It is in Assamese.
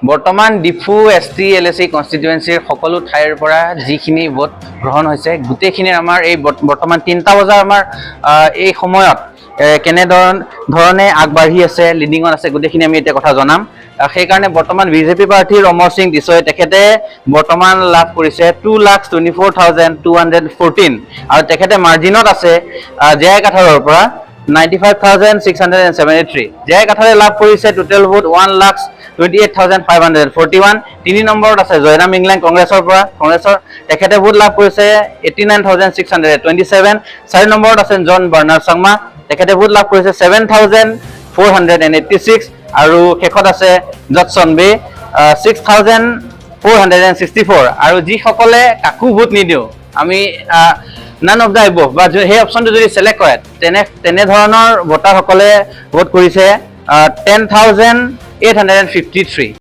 বৰ্তমান ডিফু এছটি এলএচি কনষ্টিটুৱেঞ্চিৰ সকলো ঠাইৰ পৰা যিখিনি ভোট গ্ৰহণ হৈছে, গোটেইখিনিৰ আমাৰ এই বৰ্তমান 3টা বজাৰ আমাৰ এই সময়ত কেনেধৰণ ধৰণে আগবাঢ়ি আছে, লিডিঙত আছে, গোটেইখিনি আমি এতিয়া কথা জনাম। সেইকাৰণে বৰ্তমান বিজেপি প্ৰাৰ্থী অমৰ সিং দিছয়, তেখেতে বৰ্তমান লাভ কৰিছে 2,24,214 আৰু তেখেতে মাৰ্জিনত আছে জে আই কাঠাৰৰ পৰা 95,673। জে আই কাঠাৰে লাভ কৰিছে total vote 1,28,541। তিনি নম্বৰত আছে জয়ৰাম ইংলেণ্ড কংগ্ৰেছৰ পৰা, কংগ্ৰেছৰ তেখেতে ভোট লাভ কৰিছে 89,627। চাৰি নম্বৰত আছে জন বাৰ্ণাৰ শৰ্মা, তেখেতে ভোট লাভ কৰিছে 7486। আৰু শেষত আছে জটছন বে, 6464। আৰু যিসকলে কাকো ভোট নিদিওঁ আমি, নান অফ the above বা সেই অপশ্যনটো যদি ছিলেক্ট কৰে, তেনেধৰণৰ ভোটাৰসকলে ভোট কৰিছে 10,853।